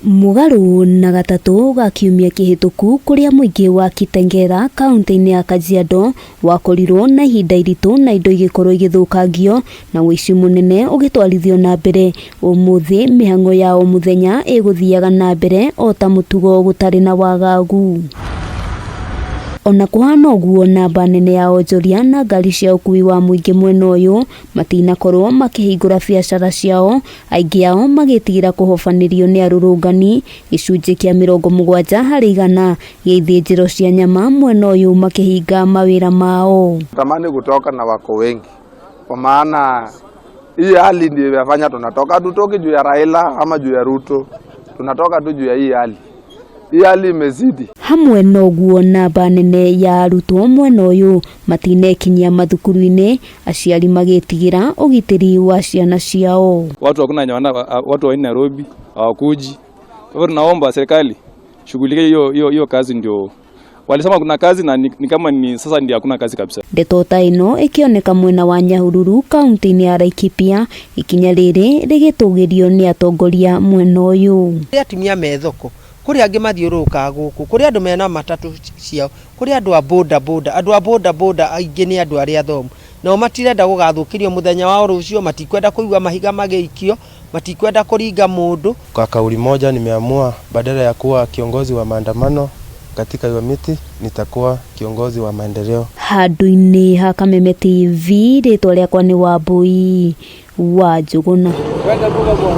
Mũgarũ na gatatũ ga kiumia kĩhĩtũku kũrĩa mũingĩ wa Kitengela kaunti-inĩ ya Kajiado wakorirwo na ihinda iritũ na indo igĩkorwo igĩthũkangio na ũici mũnene ũgĩtwarithio na mbere. Ũmũthĩ mĩhang'o ya o mũthenya ĩgũthiaga na mbere o ta mũtugo gũtarĩ na wagagu. Ona kũhana ũguo, namba nene ya onjoria na ngari cia ũkui wa mũingĩ mwena ũyũ matinakorwo makĩhingũra biacara ciao, aingĩ ao magĩtigĩra kũhobanĩrio nĩ arũrũngani. Gĩcunjĩ kĩa 70% gĩa ithĩnjĩro cia nyama mwena ũyũ makĩhinga mawĩra mao. Tamani kutoka na wako wengi, kwa maana hii hali ndio imefanya tunatoka. Hatutoki juu ya Raila ama juu ya Ruto, tunatoka tu juu ya hii hali. Hii hali imezidi. Hamwe na ũguo, namba nene ya arutwo mwena ũyũ matinekinyia mathukuru-inĩ, aciari magĩtigĩra ũgitĩri wa ciana ciao. Watu hakuna wenye watu wa Nairobi hawakuji. Kwa hivyo tunaomba serikali shughulikie hiyo hiyo hiyo kazi, ndio walisema kuna kazi na ni kama ni sasa ndio hakuna kazi kabisa. Ndeto ta ĩno ĩkĩoneka mwena wa Nyahururu kaunti-inĩ ya Laikipia, ikinya rĩrĩ rĩgĩtũgĩrio nĩ atongoria mwena ũyũ. Kũrĩ atumia me thoko, kũrĩ angĩ mathiũrũrũkaga gũkũ, kũrĩ andũ mena matatũ ciao, kũrĩ andũ a boda boda. Andũ a boda boda aingĩ nĩ andũ arĩa athomu, nao matirenda gũgathũkĩrio mũthenya wao rũciũ, matikwenda kũigua mahiga magĩikio, matikwenda kũringa mũndũ. Kwa kauli moja nimeamua badala ya kuwa kiongozi wa maandamano katika Miti, nitakuwa kiongozi wa maendeleo. Handũ-inĩ ha Kameme TV, rĩtwa rĩakwa nĩ Wambui wa Njũgũna.